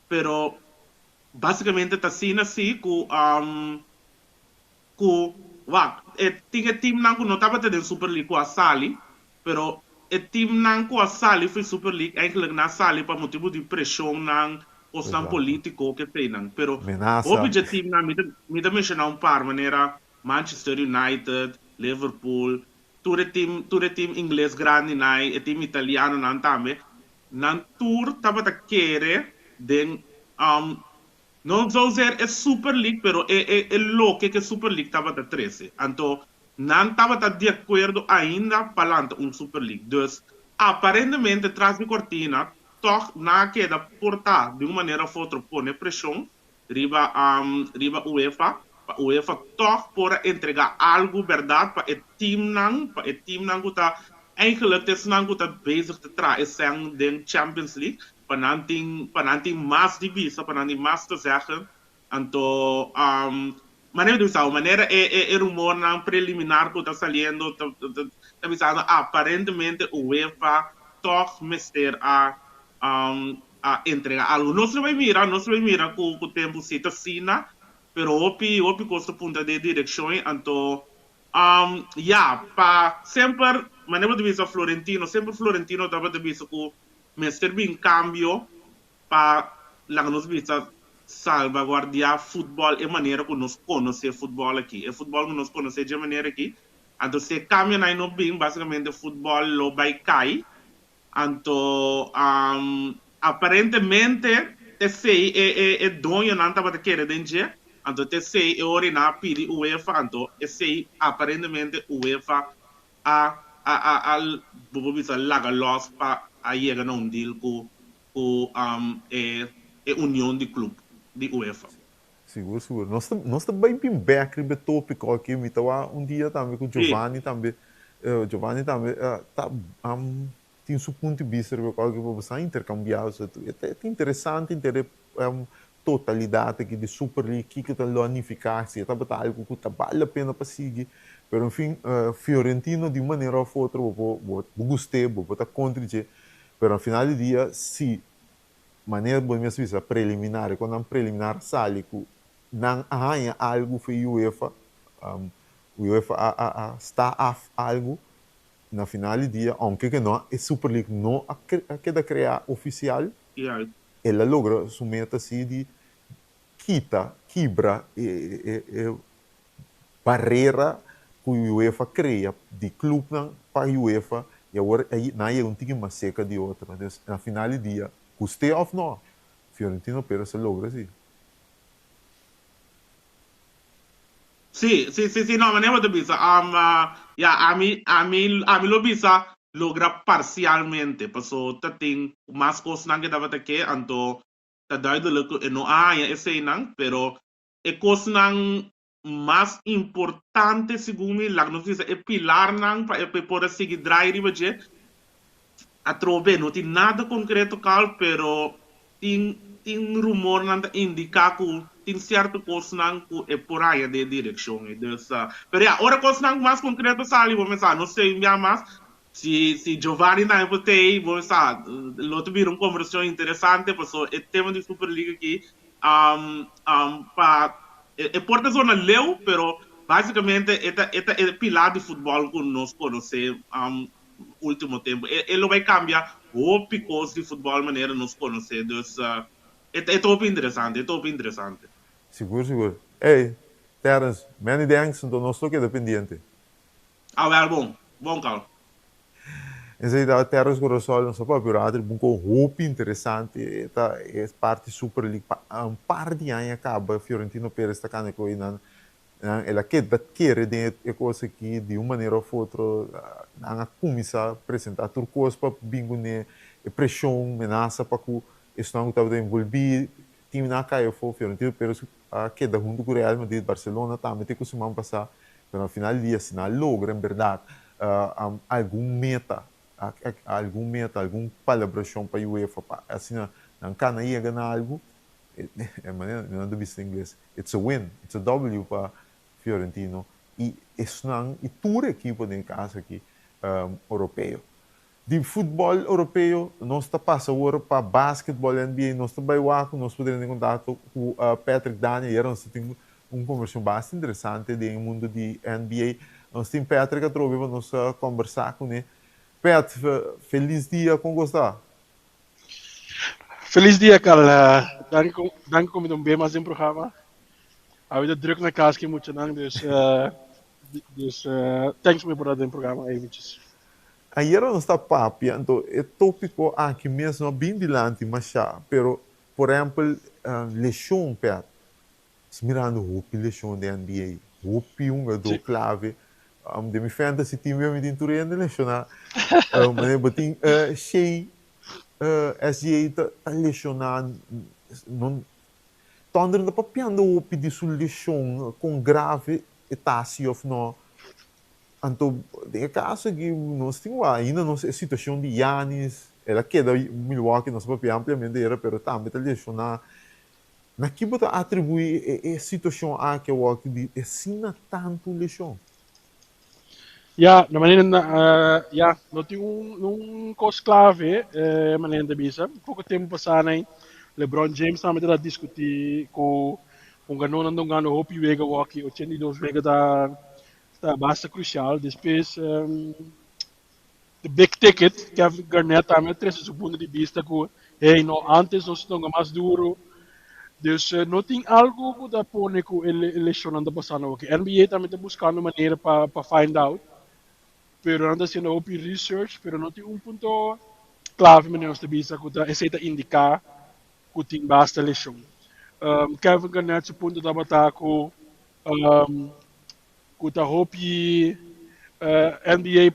pero Básicamente ta asina si cu cu wak e tin e teamnan cu no tabata den Super League cu a sali, pero e teamnan cu a sali for Super League eigenlijk nan a sali pa motibu di presionnan, cosnan Exacto. politico ke eseinan. Pero Menasa. hopi dje teamnan mi ta mi ta menciona un par manera. Manchester United, Liverpool, tur e team tur e team ingles grandinan, e team italianonan tambe, nan tur tabata kere den no zozeer e Super League pero e e e loke ku e Super League tabata trese. Anto nan tabata di akuerdo ainda pa lanta un Super League. Dus aparentemente tras di kortina tòg nan a keda portá di un manera òf otro pone preshon riba riba UEFA pa UEFA tòg por a entregá algu bèrdat pa e teamnan pa e teamnan ku ta eigenlijk ta esnan ku ta bezig ta traha e sèn den Champions League pa nan tin pa nan tin mas di bisa pa nan tin mas te zeggen anto manera mi ta bisa manera e e e rumornan preliminar ku ta saliendo ta ta bisando aparentemente UEFA tòg mester a a entrega algo. Nos lo bay mira, nos lo bay mira cu cu tempo si ta asina, pero hopi hopi cos ta punta den e direccion ey, anto ya, pa semper, manera bo ta bisa Florentino, semper Florentino tabata bisa cu mester bin cambio pa laga nos bisa salvaguardia futbol e manera cu nos conoce futbol aki, e futbol cu nos conoce dje manera aki, anto si e cambionan ey no bin, basicamente futbol lo bay cay. Anto aparentemente t'esei e e e doñonan tabata kere den dje, anto t'esei e ora nan a pidi UEFA, anto esei aparentemente UEFA a a a a bo por bisa laga lòs pa a yega na un deal ku ku e e union di club di UEFA. Sigur sigur. Nos ta nos ta bai bin bek riba e topiko aki. Mi ta wak un dia tambe ku Giovanni tambe Giovanni tambe ta tin su punto di bista riba e kos aki pa bo sa interkambiá. So e ta interesante henter e totalidat aki di Super League kiko ta lo a nifiká si e tabata algu ku ta bal la pena pa sigui. Pero en fin Fiorentino di un manera òf otro bo por bo bo gust'é bo por ta kontra dje pero al final di dia si Manera bo mes bisa preliminar, e kon nan preliminar sali ku nan a haña algu for UEFA, UEFA a a a sta af algu, na final di dia ounke ke no e Super League no a a keda kreá ofisial, el a logra su meta si di kita, kibra e e e barera ku UEFA krea di klupnan pa UEFA i awor nan a yega un tiki mas serka di otro. Entonces na final di dia, gust'é òf no, Fiorentino Perez a logra si. Sí, sí, sí, sí, no, manera bo ta bisa, ya, ami, ami, ami lo bisa logra parsialmente, paso ta tin mas kosnan ke tabata ke, anto ta duidelijk ku e no a haña eseinan, pero E kosnan mas importante segun mi, laga nos bisa e pilarnan pa e por a sigui draai riba dje, atrobe no tin nada konkreto kal, pero tin tin rumornan ta indiká ku tin sierto kosnan ku e por haña den e direkshon ei. Dus, pero ya, ora kosnan mas konkreto sali bo mester sa, no sei un bia mas, si si Giovanni tambe por tei, bo sa, lo ta bira un kombersashon interesante pasobra e tema di Superliga aki pa e por ta zona leu pero basicamente e ta e ta e pilar di futbol ku nos konosé ultimo tempu. E e lo bai kambia hopi kos di futbol manera nos konosé dus e ta e ta hopi interesante e ta hopi interesante. Sigur sigur. Ey Terence, many thanks, nto nos lo keda pendiente. Awel bon, bon Carl. Esei ta Terrence Corozol, nos a papia un rato riba un kos hopi interesante, e ta e parti Super League pa un par di aña kaba Fiorentino Perez ta kanda ku nan nan el a keda kere den e kos aki di un manera of otro nan a kuminsá presentá tur kos pa bin kuné e preshon, menasa pa ku esnan ku tabata envolví, timnan a kai afó, Fiorentino Perez a keda huntu ku Real Madrid, Barcelona tambe te ku siman pasá Pero na final di dia si nan a logra en berdad algun meta, algun meta, algun palabracion pa UEFA pa asina nan cana yega na algu, e manera nan ta bisa na ingles, it's a win, it's a W pa Fiorentino y esnan y tur ekipo den e caso aki Europeo. Di futbol Europeo nos ta pasa awor pa basketbol NBA, nos ta bai wak ku nos por tene kontakto ku Patrick Daniel, ayera nos ta tin un kombersashon basta interesante den e mundo di NBA. Nos tin Patrick atrobe pa nos kombersá kuné. Pat, felis dia, kon ku sta? Felis dia Carl, danki danki ku mi ta un bes mas den programa. Awe ta druk na cas cu muchanan, dus dus thanks mi por a den programa eventjes. Ayera nos ta papia, anto e topico aki mes no a bin dilanti masha, pero por ehempel lesion Pet, nos mirando hopi lesion den NBA, hopi hungador clave, den mi fantasy team mi tin tur hende lesiona, manera bo tin Shea, SGA ta lesiona, no Thunder no ta papiando hopi di su lesion, con grave e ta si of no. Anto den e caso aki nos tin wak ainda nos e situacion di Giannis, el a keda Milwaukee, nos a papia ampliamente era, pero tambe ta lesiona. Na ki bo ta atribui e situacion aki awor di asina tanto lesion? Ya, na manera na ya, no tin un un kos klave, manera ta bisa. Poko tempu pasá nan LeBron James tambe ta diskutí ku hungadónan ta hungando hopi wega wòki, 82 wega ta ta basta krusial. Despues the big ticket, Kevin Garnett tambe a trese su punto di bista ku hey no, antes nos ta hunga mas duru. Dus no tin algu ku ta pone ku e leshonnan ta pasando awor. NBA tambe ta buskando manera pa pa find out, pero nan ta hasiendo hopi research, pero no tin un punto klave manera nos ta bisa ku ta esei ta indiká ku tin basta leshon. Kevin Garnett su punto tabata ku ku ta hopi NBA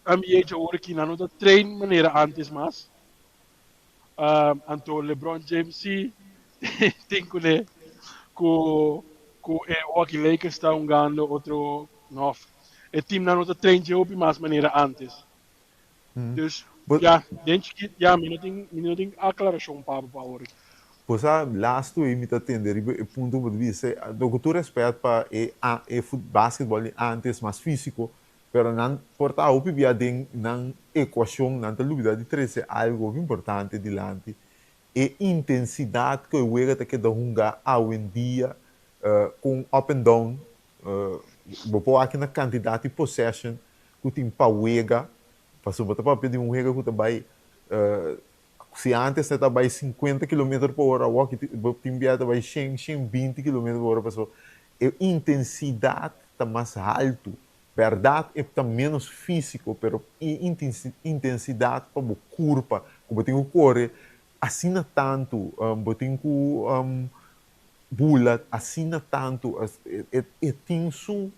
NBA dje awor aki nan no ta train manera antes mas. Anto LeBron James sí tin kuné ku ku e Milwaukee Lakers ta hungando otro no e teamnan no ta train dje hopi mas manera antes. Dus But ya den chikit ya mi no tin mi no tin aklarashon pa bo pa awor. Bo sa lastu ei mi ta tende riba e punto ku bo ta bisa ku tur rèspèt pa e e basketbòl di antes mas físiko Pero nan por ta hopi bia den nan ecuacion, nan ta lubida di trece algo hopi importante dilanti, e intensidad cu e wega ta keda hunga awendia con up and down, bo por wak na cantidad di possession cu tin pa wega, pasobra bo ta papia di un wega cu ta bay, si antes ta bay 50 kilometer pa ora, awor bo tin bia ta bay shen, 120 kilometer pa ora, pasobra e intensidad ta mas haltu. Bèrdat e ta ménos físiko, pero e intensidat pa bo kurpa ku bo tin ku kore asina tantu, bo tin ku bula asina tantu, e tin su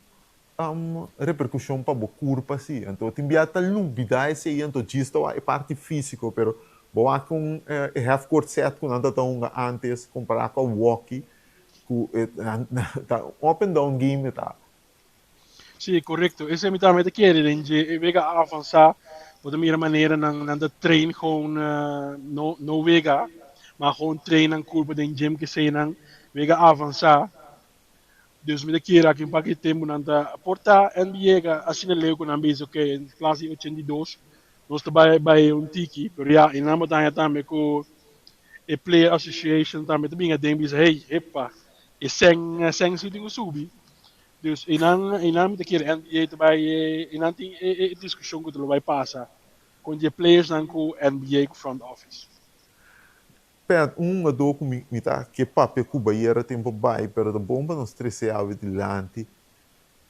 reperkushon pa bo kurpa si. Anto tin bia ta lubidá esei, anto djis ta wak e parti físiko, pero bo wak kon e half court set ku nan ta ta hunga ántes kompará ku awoki ku ta up and down game e ta. Sí, korekto. Esei mi tambe ta kere den dje e wega a avansá. Bo ta mira manera nan nan ta train gewoon no no wega, ma gewoon train nan kurpa den gym keseinan. Wega a avansá. Dus mi ta kere aki un paki tempu nan ta por ta NBA ka asina leu ku nan bisa okay en plas di 82 nos ta bai bai un tiki, pero ya e nan bo ta haña tambe ku e player association tambe ta bin aden bisa hey epa e sèn sèn si tin ku subi. Dus einan einan mi ta kere NBA ta bai einan tin e e diskushon ku ta lo bai pasa kon di e playersnan ku NBA ku front office. Pet, un hungadó ku mi mi ta ke papia ku bayera tempu bai pero ta bon pa nos trese awe dilanti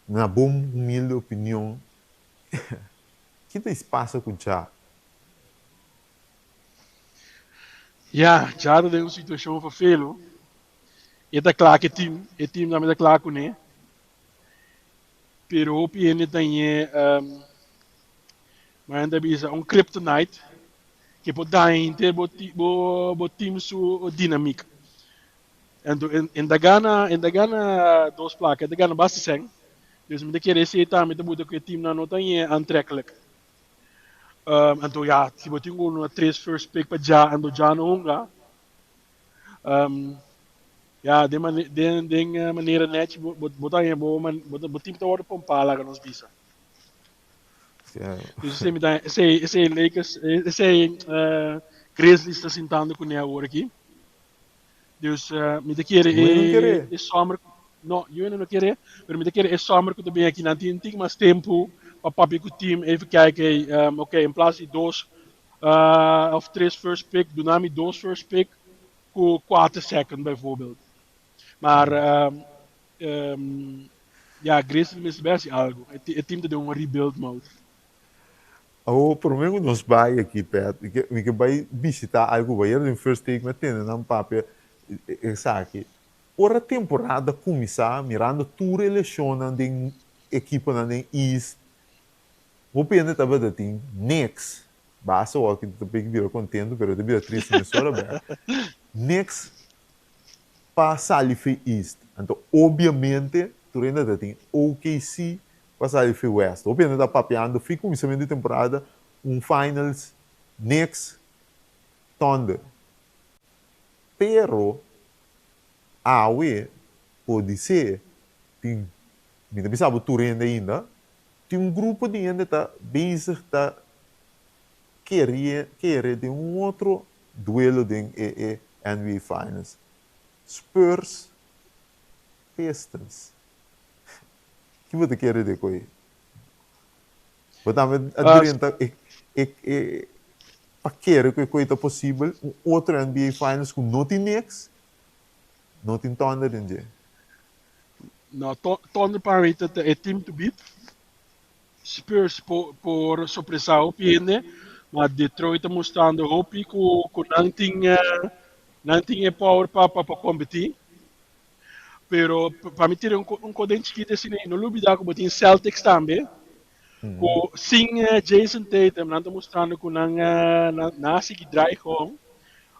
na bo humilde opinion ki ta pasa ku Ja? Ya, Ja ta den un situashon vervelu. E ta kla ku e team, e team tambe ta kla kuné. Pero hopi hende ta ñe, ma hende ta bisa un kryptonite ke por daña henter bo bo bo team su dinamik. Anto en ta gana, en ta gana dos plaka, en ta gana basta sèn. Dus mi ta kere esei tambe ta buta ku e teamnan no ta ñe aantrekkelijk. Anto ya, si bo tin uno tres first pick pa Ja, anto Ja no hunga. Ya, den mane den den manera nechi bo bo bo ta haña bo man bo bo team ta wòrdu pompá laga nos bisa. Dus esei mi ta esei esei Lakers esei Grizzlies ta sintando kuné awor aki. Dus mi ta kere e e summer no yo no kere pero mi ta kere e summer ku ta bin aki nan tin tin mas tempu pa papia ku team even kijken hey oké in plaats di dos of tres first pick duna mi dos first pick ku kuater second bijvoorbeeld. Maar. Um, ya, Grizzlies mester bai hasi algo. E, e team ta den un rebuild mode. Awor, promé ku nos bai aki, Pet, mi ke, mi ke bai bishitá algu bai den First Take, mi a tende nan papia esaki. Ora temporada kuminsá, mirando tur e leshonnan den ekiponan den East, hopi hende tabata tin Knicks, basta awor ki ta peki bira kontentu, pero e ta bira tristu mesora bèk, Knicks pa sali fe East. Anto, obiamente, tur hende ta tin OKC pa sali fi West. Hopi hende ta papiando fi kuminsamentu di temporada un finals Knicks Thunder. Pero awe podisé tin, mi ta bisa bo tur hende ainda, tin un grupo di hende ta bezig ta kere kere den un otro duelo den e e NBA Finals. Spurs Pistons. Ki bo ta kere di koe? Bo tambe a drenta e e e pa kere ku e koe ta posibel un otro NBA Finals ku no tin Knicks, no tin Thunder den dje. No, Thunder pa mi ta e team to beat. Spurs por por sorpresa hopi hende, ma Detroit ta mostrando hopi ku ku nan tin nan tin e power pa pa kompetí. Pero pa mi tira un, un koden chikito asina, no lubida ku bo tin Celtics tambe. Ku sin eh, Jason Tatum, nan ta mostrando ku nan, eh, nan, nan a sigui draai gewoon.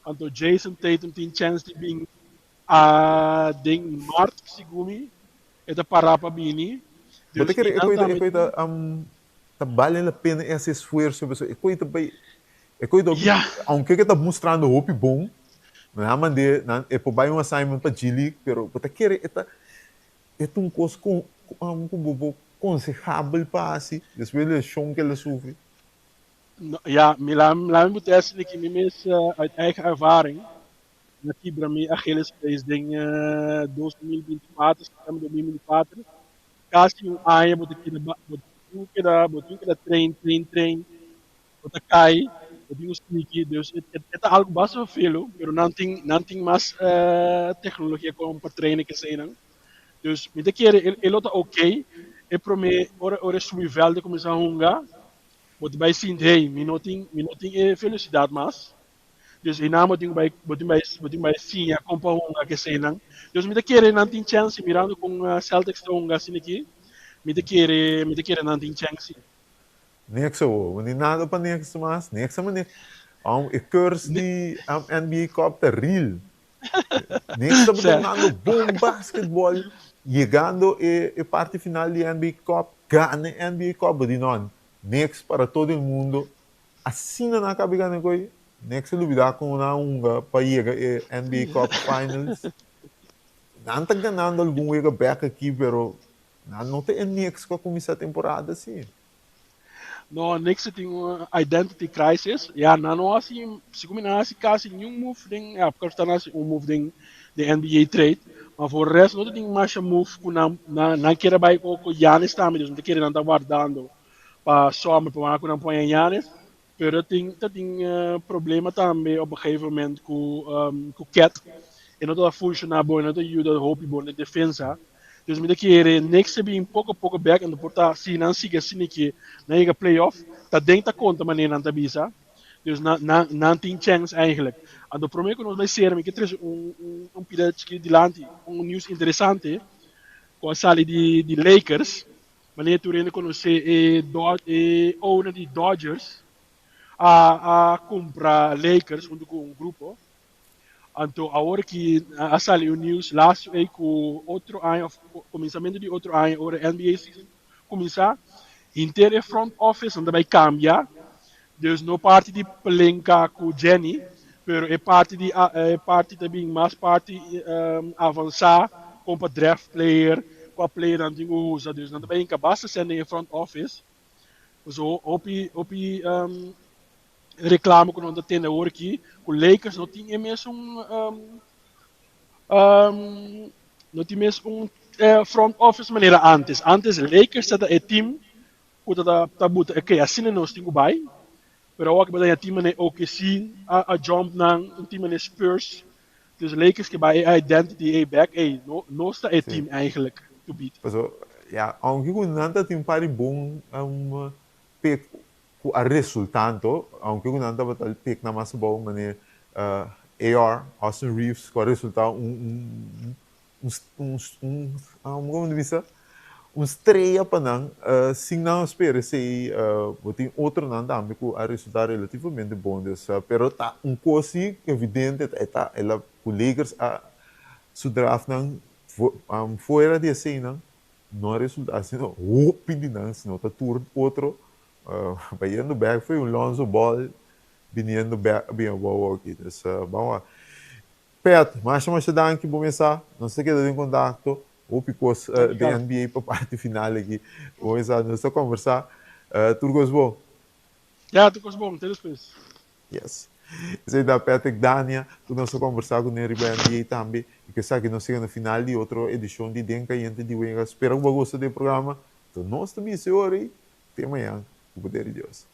Anto Jason Tatum tin chance di bin a den maart, segun mi, e ta para pa bini. Bo ta Dus kere i e nan koe ta, e tambe koe ta, tin. um, ta bale la pena e hasi esfuerso, pasobra e koe ta bai, e koe ta hopi, Ja, aunke ke ta mostrando hopi bon, Nan a mand'é, nan, e por bai un assignment pa G-League, pero bo ta kere e ta, e ta un kos ku, ku bo por konsehabel pa hasi despues di leshon ku el a sufri. No, ja, mi la, la mi moet hasi ki mi mes uit eigen ervaring. Mi a kibra mi Achillespees den 2024, september 2024. Kasi un aña bo ta keda, bo tin keda, bo tin keda train, train, train. Bo ta kai, bo tin un sneaky, dus e, e, e ta algo basta vervelo, pero nan tin, nan tin mas eh, tecnologia kon pa trainen ke eseinan. Dus mi ta kere e, e lo ta ok, e prome ora ora e subi veld e kuminsá hunga, bo ta bai sinti hey, mi no tin, mi no tin e velocidad mas. Dus einan bo tin ku bai, bo tin bai, bo tin bai siña kon pa hunga ke eseinan. Dus mi ta kere nan tin chènsi, mirando kon Celtics ta hunga asina aki, mi ta kere, mi ta kere nan tin chènsi. Niks awor, bo ni nada pa niks mas, niks ama niks. Um, e curse di um, NBA Cup ta real. Niks ta jugando bon basketball, llegando e, e parte final di NBA Cup, gana e NBA Cup, bo di no, niks para todo el mundo. Asina nan a kabi gana koe, niks a lubida kon nan a hunga pa yega e NBA Cup Finals. Nan ta ganando algun wega bek aki, pero Nan no ta e Knicks ku a kuminsá temporada si. No, Knicks tin un identity crisis. Ya, nan no hasi, segun mi nan hasi kasi niun move den, ya, of course nan hasi un move den den NBA trade, ma for rest no ta tin masha move ku nan nan nan kier a bai ku ku Giannis tambe, dus mi ta kere nan ta wardando pa summer pa wak ku nan pon Giannis, pero tin ta tin problema tambe op een gegeven moment ku ku Cat e no ta funciona bon, e no ta yuda hopi bon den defensa. Dus mi ta kere Knicks a bin poko poko bek en por ta si nan sigui asina ke nan yega playoff ta den ta konta manera nan ta bisa. Dus nan nan nan tin chance eigenlijk. Anto prome ku nos bai sera mi ke trese un un un pida chikito dilanti un nieuws interesante ku a sali di di Lakers. Manera tur hende konosé e e owner di Dodgers a a kumpra Lakers huntu ku un grupo. Anto awor ki a sali un news laatste week ku otro aña of kuminsamentu di otro aña ora NBA season kuminsá henter e front office nan ta bai kambia. Dus no parti di Pelinka ku Jenny pero e parti di e parti ta bin mas parti avansá kon pa draft player kua player nan tin ku usa. Dus nan ta bai hinka basta sèn den e front office. Pasobra hopi hopi reklamo ku nan ta tende awor aki ku Lakers no tin e mesun no tin mes un front office manera antes. Antes Lakers ta e team ku ta ta buta oke asina nos tin ku bai pero awor ku bo ta haña team manera OKC a jump nan un team manera Spurs. Dus Lakers ke bai e identity ei bek, ey, no, nos ta e team eigenlijk to beat. Paso, ya, aunke ku nan ta tin un par di bon um, pick ku a resultá anto, aunke ku nan tabata pick nan mas abou, manera uh, AR, Austin Reaves, ku a resultá un, un, un, un, un, um, komo ta bisa? Un strea pa nan, uh, sin nan a spera esei, uh, bo tin otronan tambe ku a resultá relativamente bon, dus, uh, pero ta un kos si evidente, ta, e ta, el a, ku Lakers a su draftnan um, fuera di eseinan no a resultá asina hopi di nan, sino ta tur otro, uh, bayendo bek foi un Lonzo Ball biniendo bek bin abou aki, dus, uh, ban wak. Pet, masha masha danki bo mesa, nos ta keda den kontakto, hopi kos uh, den NBA pa parti final aki, bo mesa, nos ta kombersá, uh, tur kos bon. Ja, tur kos bon, te despues. Yes. Esei ta Patrick Dania, ku nos a kombersá kuné riba NBA tambe, i ku esaki nos yega na final di otro edishon di Den Kayente di Wega. Spera ku bo a gusta di e programa. Enton nos ta bisa e ora ei, te mañan, ku poder di Dios.